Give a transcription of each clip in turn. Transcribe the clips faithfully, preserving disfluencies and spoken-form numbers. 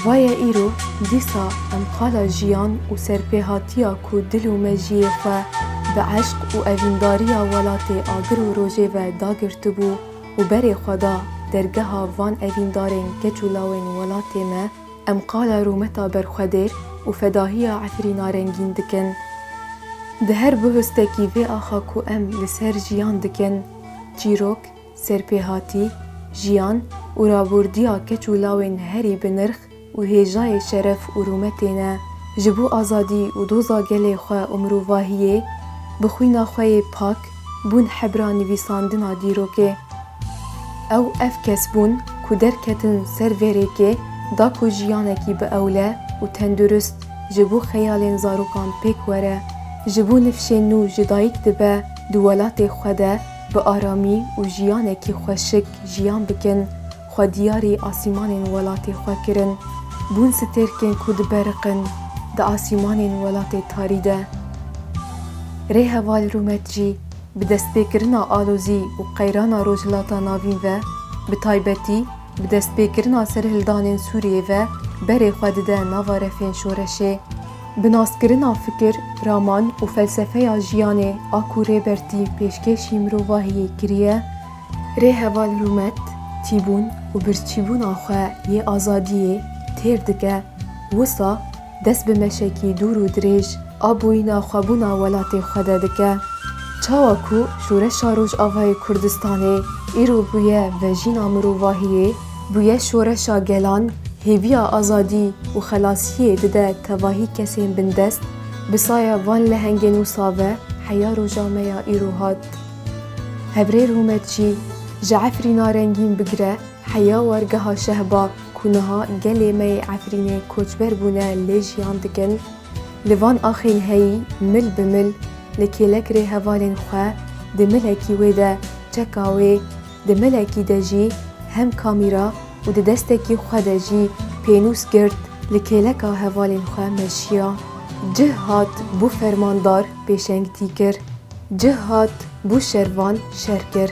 Vaye îro, dîsa em qala jiyan û serpêhatiya ku dil û mejiyê xwe bi eşq û evîndariya welatê agir û rojê ve dagirtibû û berê xwe da dergeha van evîndarên keç û lawên welatê me, em qala rûmeta berxwedêr û fedahiya Efrîna rengîn dikin. Di her bihustekî vê axa ku em li ser jiyan dikin, çîrok, serpêhatî, jiyan û rabordiya keç û lawên herî bi nirx û hêjayê şeref û rûmetê ne. Ji bo azadî û doza gelê xwe û mirovahiyê, bi xwîna xwe yê pak bûn hebra nivîsandina dîrokê. Ew ev kes bûn ku derketin ser vê rêkê da ku jiyanekî bi ewle û tendurist ji bo xeyalên zarokan pêk were. Ji bo nifşên nû ji dayik dibe di welatê xwe de bi aramî û jiyanekî xweşik jiyan bikin, xwe diyarî asîmanên welatê xwe kirin. Bûn stêrkên ku diberiqin di asîmanên welatê tarî de. Rêheval Rûmet jî bi destpêkirina alozî û qeyrana Rojhilata Navîn ve, bi taybetî bi destpêkirina serhildanên Sûriyê ve berê xwe dide nava refên şoreşê. Bi naskirina fikir, raman û felsefeya jiyanê a ku Rêbertî pêşkêşî mirovahiyê kiriye, Rêheval Rûmet tîbûn û birçîbûna xwe yê azadiyê têr dike. Wisa dest bi meşekî dûr û dirêj a bûyîna xwebûna welatê xwe de dike. Çawa ku Şoreşa Rojavayê Kurdistanê îro bûye vejîna mirovahiyê, bûye şoreşa gelan, hêviya azadî û xelasiyê dide tevahî kesên bindest, bi saya van lehengên wisa ve heya roja me ya îro hat. Hevrê Rûmet jî ji Efrîna rengîn bigire heya wargeha Şehba ku niha gelê me yê Efrînê koçber bûne lê jiyan dikin, li van axên heyî mil bi mil li kêlek rêhevalên xwe di milekî wê de çeka wê, di milekî de jî hem kamîra û di destekî xwe de jî pênûs girt, li kêleka hevalên xwe meşiya. Cih hat bû fermandar pêşengtî kir. Cih hat bû şervan şer kir.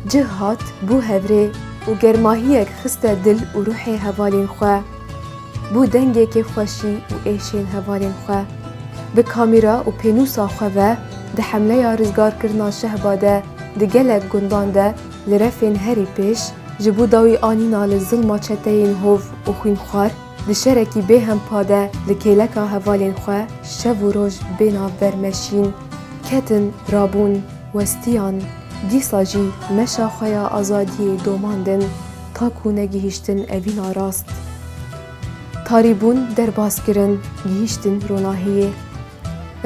Cih hat bû hevrê û germahiyek xiste dil û ruhê hevalên xwe. Bû dengekê xweşî û êşên hevalên xwe. Bi kamîra û pênûsa xwe ve di hemleya rizgarkirina Şehba de di gelek gundan de li refên herî pêş, ji bo dawî anîna li zilma çeteyên hov û xwînxwar, di şerekî bêhempa de li kêleka hevalên xwe şev û roj bê navber meşîn. Ketin, rabûn, westiyan, dîsa jî meşa xwe ya azadiyê domandin, ta ku negihîştin evîna rast. Tarîbûn derbas kirin, gihîştin ronahiyê.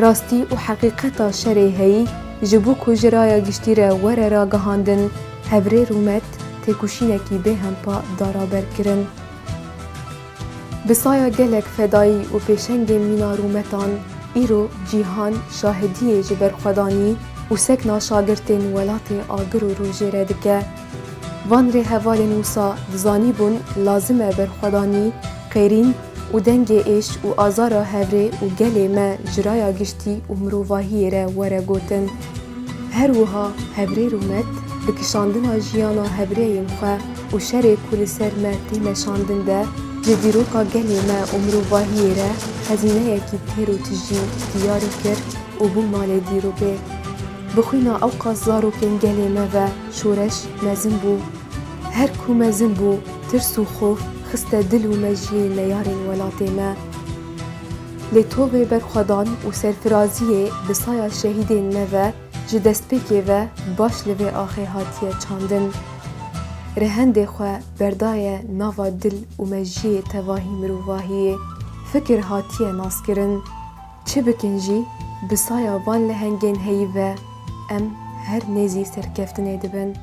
Rastî û heqîqeta şerê heyî ji bo ku ji raya giştî re were ragihandin, hevrê Rûmet têkoşînekî bêhempa da raber kirin. Bi saya gelek fedayî û pêşengên mîna rûmetan, îro cîhan şahidiyê ji berxwedanî û sekna şagirtên welatê agir û rojê re dike. Van rêhevalên wisa dizanîbûn lazim e berxwedanî, qêrîn û dengê êş û azara hevrê û gelê me ji raya giştî û mirovahiyê re were gotin. Her wiha hevrê Rûmet bi kişandina jiyana hevrêyên xwe û şerê ku li ser me tê meşandin de ji dîroka gelê me û mirovahiyê re xezîneyekî têr û tijî diyarî kir û bû malê dîrokê. Bi xwîna ewqas zarokên gelê me ve şoreş mezin bû. Her ku mezin bû, tirs û xof xiste dil û mejiyê neyarên welatê me. Lê tovê berxwedan û serfiraziyê bi saya şehîdên me ve ji destpêkê ve baş li vê axê hatiye çandin. Rihendê xwe berdaye nava dil û mejiyê tevahî mirovahiyê. Fikir hatiye naskirin. Çi bikin jî, bi saya van lehengên heyî ve em her nêzî serkeftinê dibin.